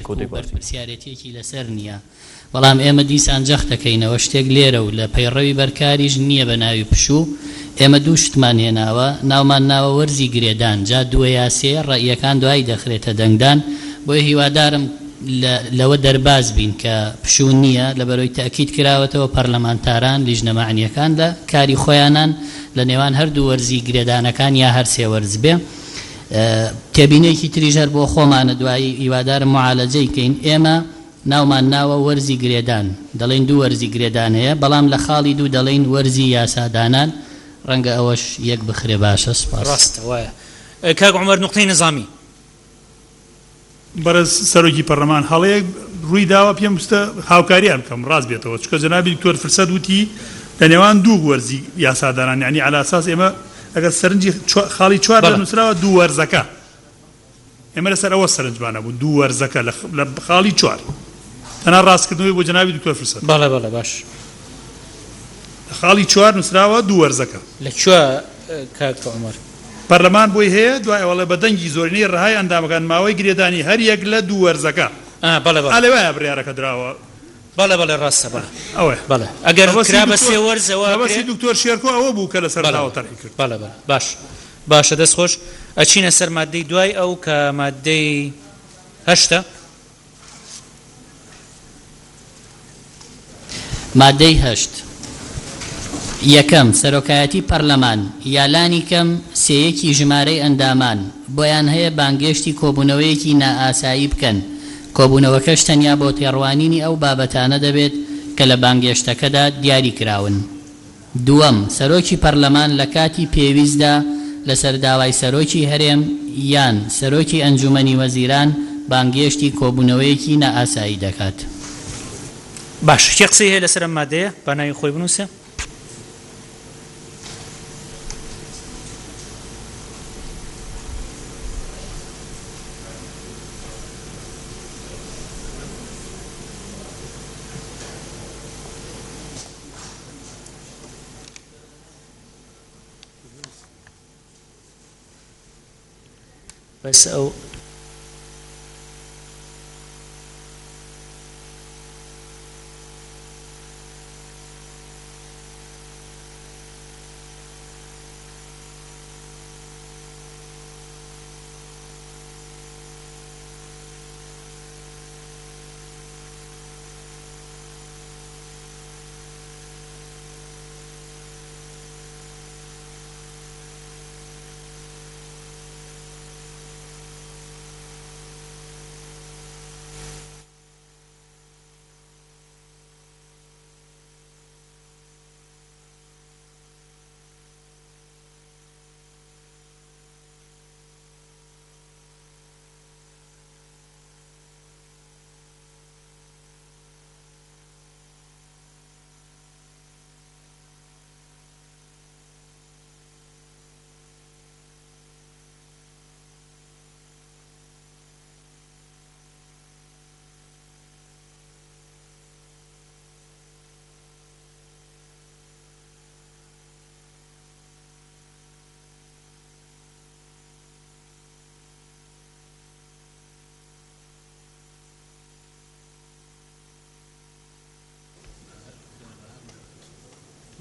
ئەرک و کۆتەی پارتی. بەرپرسیارێتیەکی لەسەر نییە، بەڵام ئێمە دیسان جەخت دەکەینەوە شتێک لێرە و لە پەیڕەوی بەرکاریش نییە بە ناوی پشوو، ئێمە دوو شتمان هێناوە، ناومان ناوە وەرزی گرێدان، جا دووە یا سێیە ڕەئیەکان دوایی دەخرێتە دەنگدان، بۆیە هیوادارم لە لەوە دەرباز بین کە پشوو نییە، لەبەرئەوەی تەئکید کراوەتەوە پەرلەمانتاران، لیژنە مەعنییەکان لە کاری خۆیانان لە نێوان هەردوو وەرزی گرێدانەکان یا هەر سێ وەرز بێ. تێبینێکی تریش هەر بۆ خۆمانە دوایی هیوادارم موعالەجەی کەین، ئێمە ناومان ناوە وەرزی گرێدان، دەڵێین دوو وەرزی گرێدان هەیە، بەڵام لە خاڵی دوو دەڵێین وەرزی یاسادانان، ڕەنگە ئەوەش یەک بخرێ باشە، سوپاس. ڕاستە وایە کاک عومەر نوقتەی نزامی. بەڕێز سەرۆکی پەڕلەمان هەڵەیەک ڕووی داوە پێم وستە هاوکاریان بکەم ڕاست بێتەوە چونکە جەنابی دکتۆر فرسەت وتی لە نێوان دوو وەرزی یاسادانان یانی عەلا ئەساس ئێمە ئەگەر سەرنجی خاڵی چوار لە بەڵێ. نووسراوە دوو وەرزەکە ئێمە لەسەر ئەوە سەرنجمان هەبوو دوو وەرزەکە لە خاڵی چوار تەنها ڕاستکردنەوەی بۆ جەنابی دکتۆر فرسەت. بەڵێ بەڵێ باش. لە خاڵی چوار نووسراوە دوو وەرزەکە. لە کوێ کاک عومەر؟ پەرلەمان بۆی هەیە دوای ئەوەڵێ بە دەنگی زۆرینەی ڕەهای ئەندامەکان ماوەی گرێدانی هەر یەک لە دوو وەرزەکە. ئا بەڵێ بەڵێ. ئا لەوایە بڕیارەکە دراوە. بەڵێ بەڵێ ڕاستە بەڵێ. ئەوەیە. بەڵێ ئەگەر مەبەستی کرا بە دکتۆر سێ وەرز ئەوە ئەکرێ. مەبەستی دکتۆر شێرکۆ ئەوە بوو کە لە بەڵێ سەرەتاوە تەرحی کرد. بەڵێ بەڵێ باش باشە دەست خۆش ئەچینە سەر ماددەی دوای ئەو کە ماددەی هەشتە. مادەی هەشت. یەکەم، سەرۆکایەتی پەرلەمان یا لانی کەم سێیەکی ژمارەی ئەندامان بۆیان هەیە بانگێشتی کۆبوونەوەیەکی نائاسایی بکەن، کۆبوونەوەکەش تەنیا بۆ تێڕوانینی ئەو بابەتانە دەبێت کە لە بانگێشتەکەدا دیاری کراون. دووەم، سەرۆکی پەرلەمان لە کاتی پێویستدا لەسەر داوای سەرۆکی هەرێم یان سەرۆکی ئەنجومەنی وەزیران بانگێشتی کۆبوونەوەیەکی نائاسایی دەکات. باشە کێ قسەی هەیە لەسەر ئەم مادەیە با ناوی خۆی بنوسێ. بەس ئەو.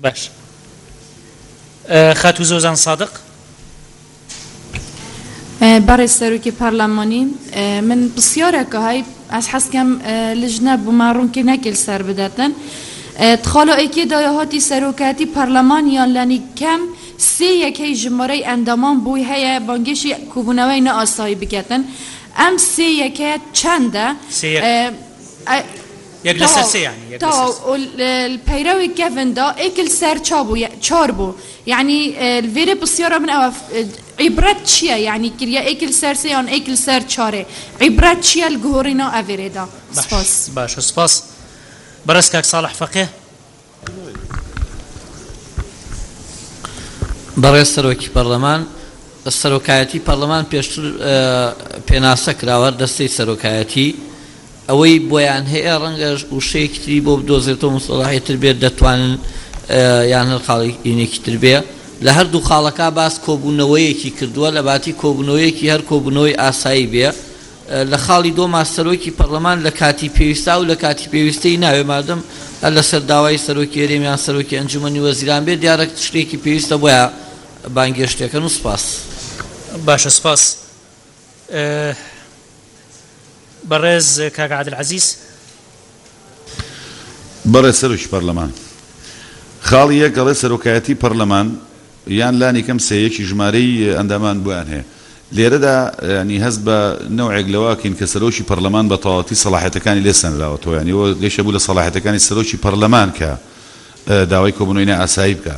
باش خاتوو زۆزان سادق. بەڕێز سەرۆکی پەرلەمانی من پرسیارەکە هەی ئەز حەز کەم لجنە بۆ مە ڕوونکردنەکێ لەسەر بدەتن تخالا ئێکێ دایە هاتی سەرۆکایەتی پەرلەمان یان لانی کەم سێ یەکەی ژمارەی ئەندامان بۆی هەیە بانگێشی کۆبوونەوەی نائاسایی بکەتن ئەم سێ یەکەیە چەندە؟ سێ یەک. یەک لەسەر سێ یانی یەک لەسەر سێ. تەواو پەیرەوی کەڤن دا ئێک لەسەر چا بوو چار بوو یانی لڤێرێ پرسیارا من ئەوە عیبرەت چییە یانی کریا ئێک لەسەر سێ یان ئێک لەسەر چارێ عیبرەت چییە لگۆڕینا ئەڤێرێ دا باش سپاس. باشە سپاس بەڕێز کاک ساڵح فەقێ. بەڕێز سەرۆکی پەرلەمان، سەرۆکایەتی پەرلەمان پێشتر پێناسە کراوە هەر دەستەی سەرۆکایەتی ئەوەی بۆیان هەیە ڕەنگە وشەیەکی تری بۆ بدۆزێتەوە مستەڵاحی تر بێت دەتوانن یان هەر خاڵێکی تر بێ لە هەردوو خاڵەکە باس کۆبوونەوەیەکی کردووە لە باتی کۆبوونەوەیەکی هەر کۆبوونەوەی ئاسایی بێ. لە خاڵی دووەما سەرۆکی پەڕلەمان لە کاتی پێویستا و لە کاتی پێویستەی ناوێ مادەم هەر لەسەر داوای سەرۆکی هەرێم یان سەرۆکی ئەنجومەنی وەزیران بێت دیارە شتێکی پێویستە بۆیە بانگێشتەکەن و سپاس. باشە سپاس بەڕێز کاک عادل عەزیز. بەڕێز سەرۆکی پەرلەمان، خاڵی یەک ئەڵێ سەرۆکایەتی پەرلەمان یان لانی کەم سێیەکی ژمارەی ئەندامان بۆیان هەیە. لێرەدا یانی هەست بە نەوعێک لەوە ئەکەین کە سەرۆکی پەرلەمان بە تەواوەتی سەڵاحیەتەکانی لێ سەنراوەتەوە یانی ئەوە گەشە بوو لە سەڵاحیەتەکانی سەرۆکی پەرلەمان کە داوای کۆبوونەوەی نائاسایی بکا.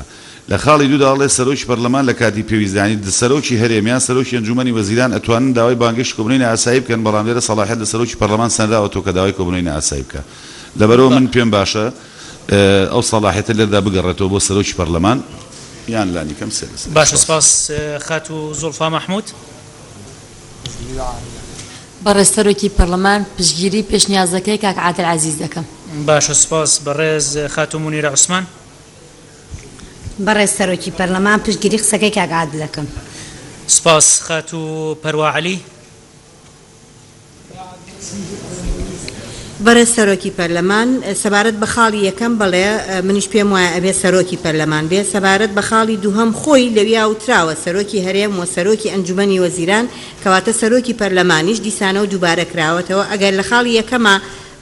لە خاڵی دوودا ئەڵێ سەرۆکی پەرلەمان لە کاتی پێویستدا یانی سەرۆکی هەرێم یان سەرۆکی ئەنجوومەنی وەزیران ئەتوانن داوای بانگێشتی کۆبوونەوەی نائاسایی بکەن بەڵام لێرە سەڵاحیەت لە سەرۆکی پەرلەمان سەنراوەتەوە کە داوای کۆبوونەوەی نائاسایی بکا. لەبەرئەوە من پێم باشە ئەو سەڵاحیەتە لێردا بگەڕێتەوە بۆ سەرۆکی پەرلەمان یان لانیکەم سێ لەسەر. باشە سپاس خاتوو زوڵفا مەحمود. بەڕێز سەرۆکی پەرلەمان پشتگیری پێشنیازەکەی کاک عادل عەزیز دەکەم. باشە سپاس بەڕێز خاتوو مونیرە عوسمان. بەڕێز سەرۆکی پەرلەمان پشتگیری قسەکەی کاک عادل دەکەم. سپاس خاتوو پەروا عەلی. بەڕێز سەرۆکی پەرلەمان، سەبارەت بە خاڵی یەکەم بەڵێ منیش پێم وایە ئەبێ سەرۆکی پەرلەمان بێ، سەبارەت بە خاڵی دووهەم خۆی لەویا وتراوە سەرۆکی هەرێم و سەرۆکی ئەنجومەنی وەزیران کەواتە سەرۆکی پەرلەمانیش دیسانەوە دووبارە کراوەتەوە ئەگەر لە خاڵی یەکەما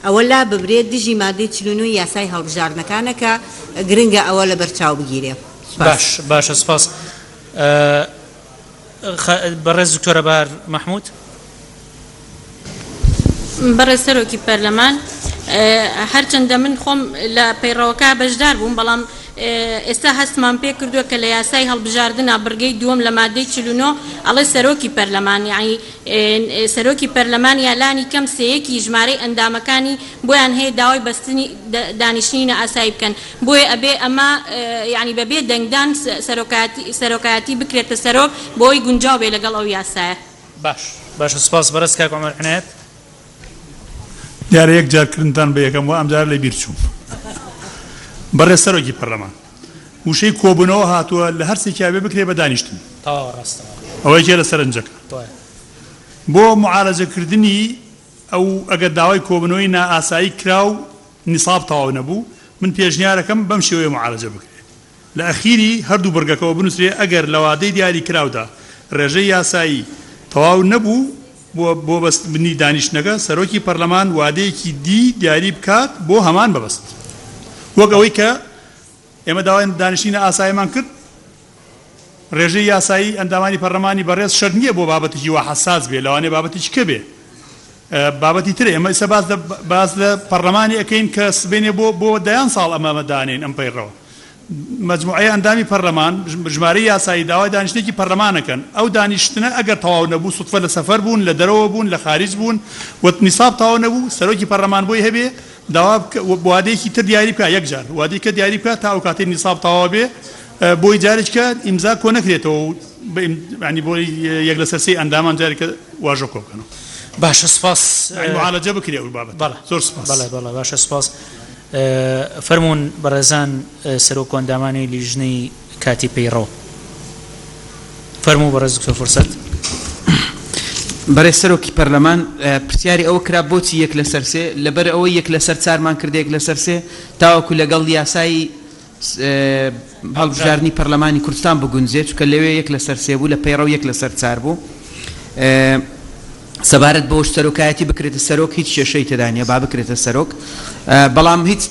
ئەوە لاببرێ دژی مادەی 49 ی یاسای هەڵبژاردنەکانە کە گرنگە ئەوە لەبەرچاو بگیرێ. سوپاس. باش باشە سوپاس. بەڕێز دکتۆرە بەهار مەحمود. بەڕێز سەرۆکی پەرلەمان، هەرچەندە من خۆم لە پەیڕەوەکە بەشدار بووم، بەڵام ئێستا هەستمان پێ کردووە کە لە یاسای هەڵبژاردنا بڕگەی دووەم لە مادەی 49 ئەڵێ سەرۆکی پەرلەمان یەعنی سەرۆکی پەرلەمان یا لانی کەم سێیەکی ژمارەی ئەندامەکانی بۆیان هەیە داوای بەستنی دانیشتنی نائاسایی بکەن بۆیە ئەبێ ئەمە یانی بەبێ دەنگدان سەرۆکایەتی سەرۆکایەتی بکرێتە سەرۆک بۆی گونجاو بێ لەگەڵ ئەو یاسایە. باش باشە سوپاس بەڕێز کاک عومەر عنایەت. دیارە یەک جار کردنتان بە یەکەم و ئەمجارە لە بیر چووم. بەڕێز سەرۆکی پەرلەمان وشەی کۆبوونەوە هاتووە لە هەر سێکیا بێ بکرێ بە دانیشتن. تەواوە ڕاستە. ئەوە یەکێ لە سەرنجەکان. وایە. بۆ معالەجەکردنی ئەو ئەگەر داوای کۆبوونەوەی نائاسایی کرا و نیساب تەواو نەبوو، من پێشنیارەکەم بەم شێوەیە معالەجە بکرێ، لە ئەخیری هەردوو بڕگەکەوە بنووسرێ ئەگەر لە وادەی دیاری کراودا ڕێژەی یاسایی تەواو نەبوو بۆ بۆ بەستنی دانیشتنەکە سەرۆکی پەرلەمان وادەیەکی دی دیاری بکات بۆ هەمان مەبەست وەک ئەوەی کە ئێمە داوای دانیشتنی نائاساییمان کرد، ڕێژەی یاسایی ئەندامانی پەرلەمانی بەڕێز شەرت نییە بۆ بابەتێکی وا حەساس بێ، لەوانەیە بابەتێکی کە بێ بابەتی ترە. ئێمە ئیستا باس لە باس لە پەرلەمانی ئەکەین کە سبەینێ بۆ بۆ دەیان ساڵ ئەمە ئەمە دانێین ئەم پەیڕەوە. مەجموعەی ئەندامی پەرلەمان ژمارەی یاسایی داوای دانیشتنێکی پەرلەمان ئەکەن، ئەو دانیشتنە ئەگەر تەواو نەبوو سوتفە لە سەفەر بوون، لە دەرەوە بوون، لە خاریج بوون و نیساب تەواو نەبوو، سەرۆکی پەرلەمان بۆی هەبێ داوا بکە وادەیەکی تر دیاری بکا یەک جار وادەیەکە دیاری بکا تا ئەو کاتەی نیساب تەواو بێ بۆی جارێکە ئیمزا کۆ نەکرێتەوە و ینی بۆی یەک لەسەر سێی ئەندامان جارێکە واژۆ کۆ بکەنەوە. باشە سپاس. یانی معالەجە بکرێ ئەو بابەتە. بەڵێ. زۆر سپاس. بەڵێ بەڵێ باشە سپاس. فەرموون بەڕێزان سەرۆک و ئەندامانی لیژنەی کاتی پەیڕەو. فەرموو بەڕێز دکتۆر فرسەت. بەڕێز سەرۆکی پەرلەمان، پرسیاری ئەوە کرا بۆچی یەک لەسەر سێ؟ لەبەر ئەوەی یەک لەسەر چارمان کردە یەک لەسەر سێ تاوەکو لەگەڵ یاسای هەڵبژاردنی پەرلەمانی کوردستان بگونجێ، چونکە لەوێ یەک لەسەر سێ بوو، لە پەیڕەو یەک لەسەر چار بوو. سەبارەت بەوەش سەرۆکایەتی بکرێتە سەرۆک هیچ کێشەی تێدا نیە با بکرێتە سەرۆک بەڵام هیچ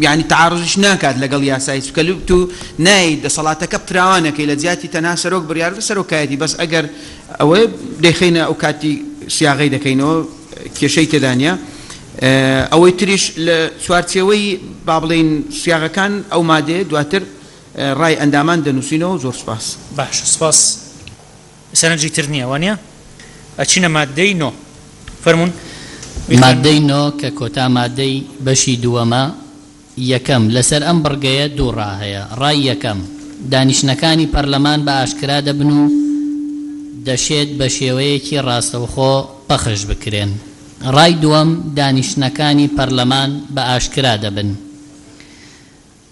یانی تەعاروزیش ناکات لەگەڵ یاسای چونکە تو نایەی دەسەڵاتەکە فراوانەکەی لە جیاتی تەنها سەرۆک بڕیار بدە سەرۆکایەتی بەس ئەگەر ئەوەیە دەیخەینە ئەو کاتی سیاغەی دەکەینەوە کێشەی تێدا نیە ئەوەی تریش لە چوارچێوەی با بڵێین سیاغەکان ئەو مادەیە دواتر ڕای ئەندامان دەنووسینەوە زۆر سوپاس. باشە سوپاس. سەرنجی تر نیە وانیە؟ ئەچینە ماددەی نۆ فەرموون بیخوێننەوە. ماددەی نۆ کە کۆتا ماددەی بەشی دووەمە، یەکەم، لەسەر ئەم بڕگەیە دوو ڕا هەیە، ڕای یەکەم، دانیشتنەکانی پەرلەمان بە ئاشکرا دەبن و دەشێت بە شێوەیەکی ڕاستەوخۆ پەخش بکرێن. ڕای دووەم، دانیشتنەکانی پەرلەمان بە ئاشکرا دەبن.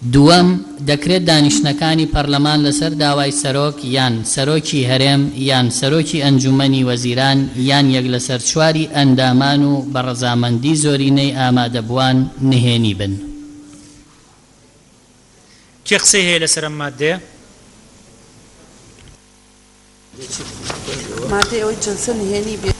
دووەم، دەکرێت دانیشتنەکانی پەرلەمان لەسەر داوای سەرۆک یان سەرۆکی هەرێم یان سەرۆکی ئەنجوومەنی وەزیران یان یەک لەسەر چواری ئەندامان و بە ڕەزامەندی زۆرینەی ئامادەبووان نهێنی بن. کێ قسەی هەیە لەسەر ئەم ماددەیە؟ مادەی ئەوەی جەلسە نهێنی بێ.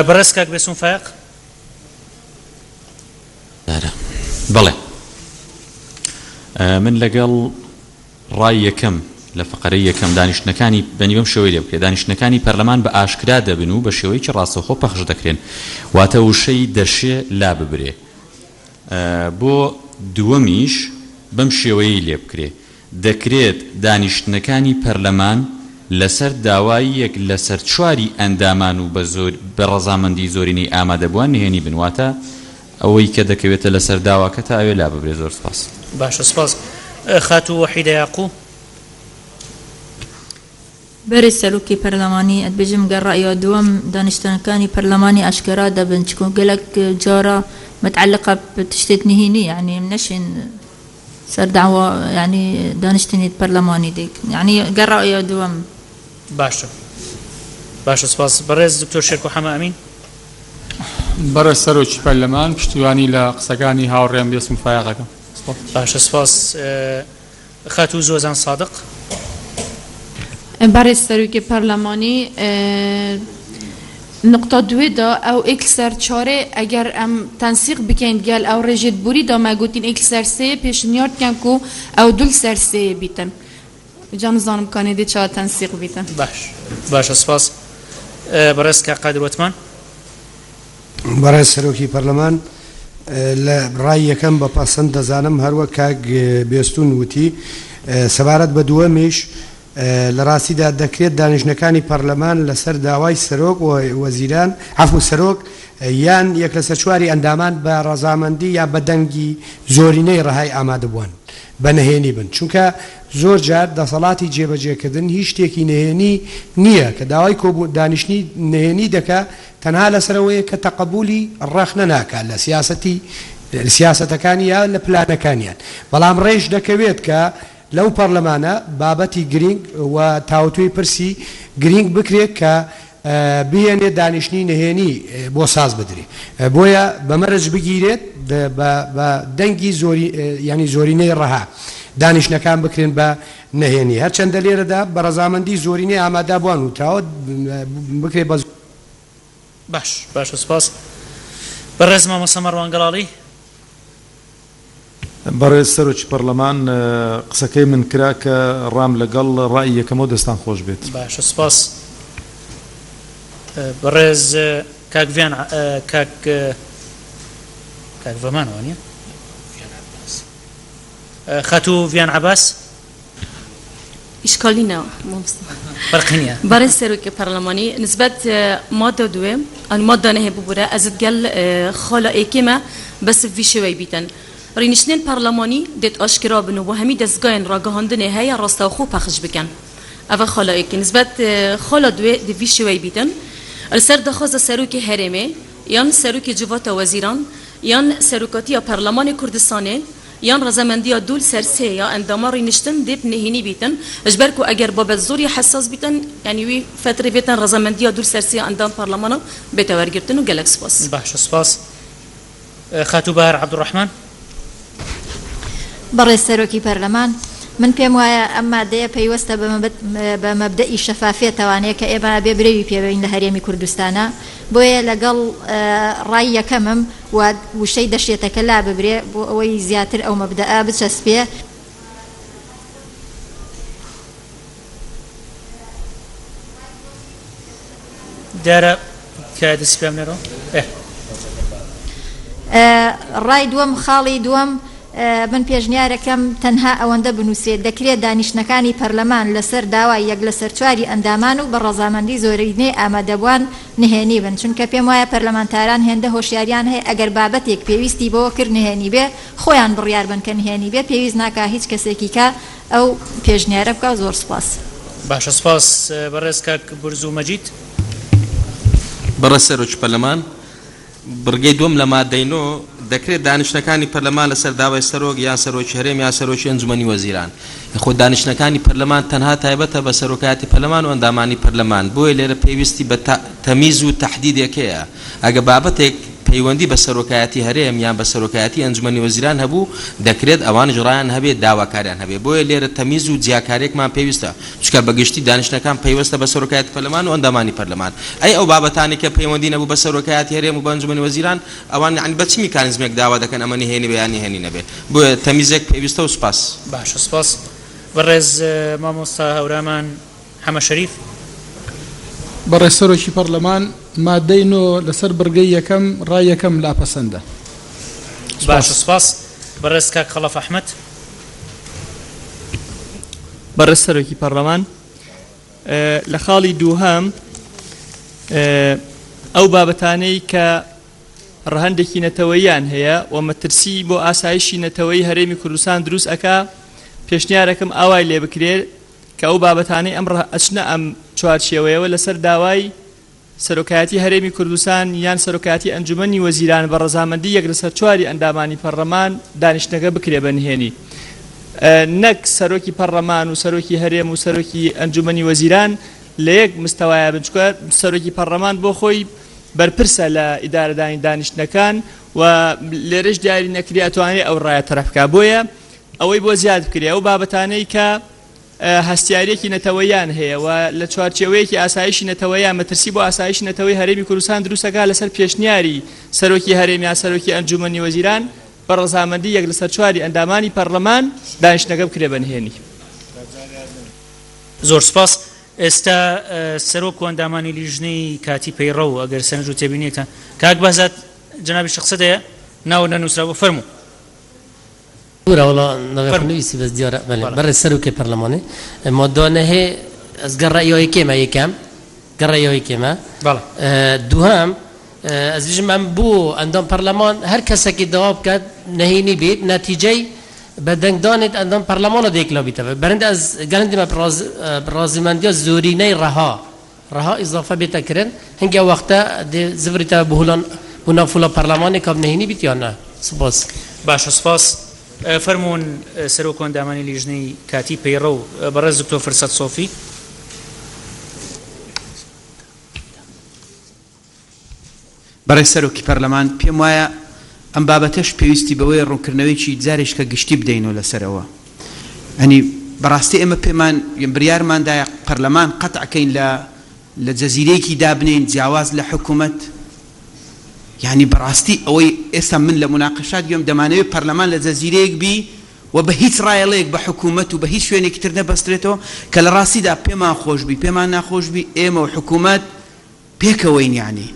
بەڕێز کاک بێسون فایەق. بەڵێ من لەگەڵ ڕای یەکەم لە فەقەرەی یەکەم، دانیشتنەکانی بەنی بەم شێوەیە لێ بکرێت، دانیشتنەکانی پەرلەمان بە ئاشکرا دەبن و بە شێوەیەکی ڕاستەوخۆ پەخش دەکرێن، واتە وشەی دەشێ لاببرێ. بۆ دووەمیش بەم شێوەیەی لێ بکرێ، دەکرێت دانیشتنەکانی پەرلەمان لەسەر داوای یەک لەسەر چواری ئەندامان و بە ڕەزامەندی زۆرینەی ئامادەبووان نهێنی بن، واتە ئەوەی کە دەکەوێتە لەسەر داواکە تا ئەوێ لاببرێ زۆر سپاس. باشە سپاس خاتوو وەحیدە یاقوو. بەرێز سەرۆکی پەرلەمانی ئەتبێژم گەر ڕەئیا دووەم دانیشتنەکانی پەرلەمانی ئاشکرا دەبن چکو گەلەک جارا متعلقە بتشتێت نهینی یانی نەشێن سەر دەعوا یانی دانیشتنیت پەرلەمانی دێک یانی گەر ڕەئیا دووەم. باشە باشە سپاس بەڕێز دکتۆر شێرکۆ حەمە ئەمین. بەڕێز سەرۆکی پەرلەمان پشتیوانی لە قسەکانی هاوڕێم بێسم فایەق ئەکەم. سپاس. باشە سپاس خاتوو زۆزان سادق. بەڕێز سەرۆکی پەرلەمانی نقطە دوێ دا ئەو ئێک سەر چارێ ئەگەر ئەم تەنسیق بکەین گەل ئەو ڕێژێت بوری دا مە گوتین ئێک سەر سێ پێشنیار دکەم کو ئەو دول سەر سێ بیتن جا نزانم کانێ دێ چا تەنسیق بیتن. باش باشە سپاس بەڕێز کاک قادر وەتمان. بەڕێز سەرۆکی پەرلەمان، لە ڕای یەکەم بە پەسند دەزانم هەروەک کاک بێستوون وتی. سەبارەت بە دووەمیش، لە ڕاستیدا دەکرێت دانیشتنەکانی پەرلەمان لەسەر داوای سەرۆک وەزیران، عەفو سەرۆک یان یەک لەسەر چواری ئەندامان بە ڕەزامەندی یا بە دەنگی زۆرینەی ڕەهای ئامادەبووان بە نهێنی بن چونکە زۆر جار دەسەڵاتی جێبەجێکردن هیچ شتێکی نهێنی نییە کە داوای کۆبوو دانیشتنی نهێنی دەکا تەنها لەسەر ئەوەیە کە تەقەبولی ڕەخنە ناکات لە سیاسەتی سیاسەتەکانی یا لە پلانەکانیان بەڵام ڕێش دەکەوێت کە لەو پەڕلەمانە بابەتی گرینگ و تاوتوێی پرسی گرینگ بکرێت کە بهێنێت دانیشتنی نهێنی بۆ ساز بدرێ بۆیە بە مەرج بگیرێت بە بە دەنگی زۆری یانی زۆرینەی ڕەها دانیشتنەکان بکرێن بە نهێنی هەرچەندە لێرەدا بە ڕەزامەندی زۆرینەی ئامادەبوان وتراوە بکرێت بە باش باشە سوپاس بەڕێز مامۆستا مەڕوان گەڵاڵی. بەڕێز سەرۆکی پەڕلەمان قسەکەی من کرا کە ڕام لەگەڵ ڕای یەکەمەو دەستان خۆش بێت. باشە سوپاس بەڕێز کاک ڤیان کاک کاک ڤەمان وانیە خاتوو ڤیان عەباس. ئیشکالی نە مامۆستا. فەرقی نیە. بەڕێز سەرۆکی پەرلەمانی نسبەت مادە دوێ ئەن مادە نەهێ ببورە ئەزت گەل خالا ئێکێ مە بەس ڤی شێوەی بیتن رینیشتنێن پەرلەمانی دێت ئاشکرا بن و بۆ هەمی دەزگایەن راگەهاندنێ هەیە راستەوخۆ پەخش بکەن ئەڤە خالا ئێکێ نسبەت خالا دوێ دێ ڤی شێوەی بیتن لسەر داخوازە سەرۆکی هەرێمێ یان سەرۆکی جڤاتا وەزیران یان سەرۆکاتیا پەرلەمانی کوردستانێ. یان ڕەزامەندیا دوو لسەر سێ یا ئەنداما ڕینشتن دێ نهێنی بیتن ژبەر کو ئەگەر بابەت زۆری حەساس بیتن یانی وی فترێ بێتن ڕەزامەندیا دوو لسەر سێ ئەندام پەرلەمانا بێتە وەرگرتن و گەلەک سپاس. باشە سپاس. خاتوو بەهار عەبدولڕەحمان. بەڕێز سەرۆکی پەرلەمان، من پێم وایە ئەم مادەیە پەیوەستە بە مەبدەئی شەفافیەتەوانەیە کە ئێمە ئەبێ برەوی پێ بەین لە هەرێمی کوردستانا، بۆیە لەگەڵ ڕای یەکەمم و وشەی دەشێتەکە لاببرێ بۆ ئەوەی زیاتر ئەو مەبدەئە بچەسپێ. دیارە تکایە دەستی پێ بنێرەوە. ئێ. ڕای دووەم خاڵی دووەم من پێشنیارەکەم تەنها ئەوەندە بنووسرێت دەکرێت دانیشتنەکانی پەرلەمان لەسەر داوای یەک لەسەر چواری ئەندامان و بە ڕەزامەندی زۆرینەی ئامادەبوان نهێنی بن چونکە پێم وایە پەرلەمانتاران هێندە هۆشیاریان هەیە ئەگەر بابەتێک پێویستی بەوە کرد نهێنی بێ خۆیان بڕیار بەن کە نهێنی بێ پێویست ناکا هیچ کەسێکی کە ئەو پێشنیارە بکا زۆر سوپاس. باشە سوپاس بەڕێز کاک برزو مەجید. بەڕێز سەرۆکی پەرلەمان، بڕگەی دووەم لە مادەی نۆ، دەکرێت دانیشتنەکانی پەرلەمان لەسەر داوای سەرۆک یان سەرۆکی هەرێم یان سەرۆکی ئەنجومەنی وەزیران. خۆ دانیشتنەکانی پەرلەمان تەنها تایبەتە بە سەرۆکایەتی پەرلەمان و ئەندامانی پەرلەمان، بۆیە لێرە پێویستی بە تەمیز و تەحدیدێک هەیە. ئەگە بابەتێک پەیوەندی بە سەرۆکایەتی هەرێم یان بە سەرۆکایەتی ئەنجومەنی وەزیران هەبوو، دەکرێت ئەوانیش ڕایان هەبێت، داواکاریان هەبێت. بۆیە لێرە تەمیز و جیاکارییەکمان پێویستە. چونکە بە گشتی دانیشتنەکان پەیوەستە بە سەرۆکایەتی پەرلەمان و ئەندامانی پەرلەمان. ئەی ئەو بابەتانەی کە پەیوەندی نەبوو بە سەرۆکایەتی هەرێم و بە ئەنجومەنی وەزیران، ئەوان یەعنی بە چ میکانیزمێک داوا دەکەن ئەمە نهێنی بێ یان نهێنی نەبێ؟ بۆیە تەمیزێک پێویستە و سوپاس. باشە سوپاس. بەڕێز مامۆستا هەورامان حەمە شەریف. بەڕێز سەرۆکی پەڕلەمان، مادەی نۆ لەسەر بڕگەی یەکەم ڕای یەکەم لا پەسەندە. سوپاس. باشە سوپاس. بەڕێز کاک خەڵەف ئەحمەد. بەڕێز سەرۆکی پەڕلەمان، لە خاڵی دووهەم ئەو بابەتانەی کە ڕەهەندێکی نەتەوەییان هەیە و مەترسی بۆ ئاسایشی نەتەوەیی هەرێمی کوردستان دروست ئەکا، پێشنیارەکەم ئاوای لێ بکرێ کە ئەو بابەتانەی ئەم ئەچنە ئەم چوارچێوەیەوە لەسەر داوای سەرۆکایەتی هەرێمی کوردستان یان سەرۆکایەتی ئەنجومەنی وەزیران بە ڕەزامەندی یەک لەسەر چواری ئەندامانی پەڕلەمان دانیشتنەکە بکرێ بە نهێنی نەک سەرۆکی پەڕلەمان و سەرۆکی هەرێم و سەرۆکی ئەنجومەنی وەزیران لە یەک مستەوایە بن چونکە سەرۆکی پەڕلەمان بۆ خۆی بەرپرسە لە ئیدارەدانی دانیشتنەکان و لێرەش دیاری نەکرێ ئەتوانێ ئەو ڕایە تەرح بکا بۆیە ئەوەی بۆ زیاد بکرێ ئەو بابەتانەی کە هەستیارییەکی نەتەوەییان هەیە و لە چوارچێوەیەکی ئاسایشی نەتەوەیە مەترسی بۆ ئاسایشی نەتەوەی هەرێمی کوردستان دروست دەکات لەسەر پێشنیاری سەرۆکی هەرێم یان سەرۆکی ئەنجوومەنی وەزیران بە ڕەزامەندی یەک لەسەر چواری ئەندامانی پەرلەمان دانیشتنەکە بکرێ بە نهێنی. زۆر سوپاس. ئێستا سەرۆک و ئەندامانی لیژنەی کاتی پەیڕەو ئەگەر سەرنج و تێبینیەکتان کاک بەهزاد جەنابیشت قسەت هەیە؟ ناوت نەنووسرابوو فەرموو. بورە وەڵا ناوێ خو فەرموو. نویسی بەس دیارە بەلێ بەڵێ. بەڕێز سەرۆکێ پەرلەمانێ مادە نەهێ ئەز گەڕ ڕەئیا یەکێمە یەکەم گەڕ ڕەئیا یەکێمە بەڵێ. دووهەم ئەز بیژم ئەم بۆ ئەندام پەرلەمان هەر کەسەکی داوا بکات نهێنی بیت نەتیجەی بە دەنگدانێت ئەندام پەرلەمانە دێکلا بیتەوە بەرند ئەز گەرندیمە ڕازیمەندیا زۆرینەی ڕەها ڕەها ئیزافە بێتە کرن هنگێ وەختە دێ زڤریتە بهولان بو ناو فولا پەرلەمانێ کاب نهێنی بیت یان نە؟ سپاس. باشە سپاس. فەرموون سەرۆک و ئەندامانی لیژنەی کاتی پەیڕەو بەڕێز دکتۆر فرسەت سۆفی. بەڕێز سەرۆکی پەرلەمان، پێم وایە ئەم بابەتەش پێویستی بەوەیە ڕوونکردنەوەیەکی جارێکە گشتی بدەینەوە لەسەر ئەوە. یانی بەڕاستی ئێمە پێمان بریارمان دایە پەرلەمان قەتع کەین لە لە جەزیرەیەکی دابنێین جیاواز لە حکومەت. یانی بەڕاستی ئەوەی ئێستا من لە موناقەشات گوێم دەمانەوێت پەرلەمان لە جەزیرەیەک بی و بە هیچ ڕایەڵەیەک بە حکومەت و بە هیچ شوێنێکی تر نەبەسترێتەوە کە لە ڕاستیدا پێمان خۆش بی پێمان ناخۆش بی ئێمە و حکومەت پێکەوەین یانی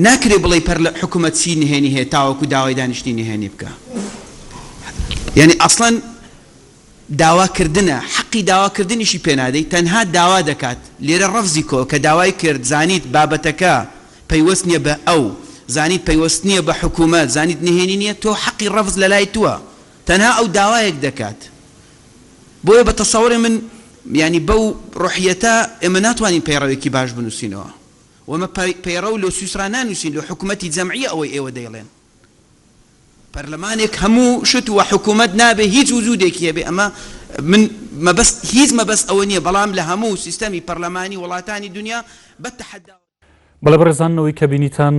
ناکرێ بڵێی پەرلە حکومەت چی نهێنی هەیە تاوەکو داوای دانیشتنی نهێنی بکا یانی ئەسڵەن داوا کردنە حەقی داوا کردنیشی پێ نادەی تەنها داوا دەکات لێرە ڕەفزی کۆ کە داوای کرد زانیت بابەتەکە پەیوەست نیە بە ئەو زانیت پەیوەست نیە بە حکومەت زانیت نهێنی نیە تۆ حەقی ڕەفز لەلای توە تەنها ئەو داوایەک دەکات بۆیە بە تەسەوری من یانی بەو ڕۆحیەتە ئێمە ناتوانین پەیڕەوێکی باش بنووسینەوە و ئێمە پەیڕەو لۆ سویسرا نانووسین لۆ حکومەتی جەمعیە ئەوەی ئێوە دەیڵێن. پەرلەمانێک هەموو شت و حکومەت نابێ هیچ وجودێکی هەبێ ئەمە من مەبەست هیچ مەبەست ئەوە نیە بەڵام لە هەموو سیستەمی پەرلەمانی وڵاتانی دونیا بە تەحەداوە. بەڵێ بەڕێزان ئەوەی کە بینیتان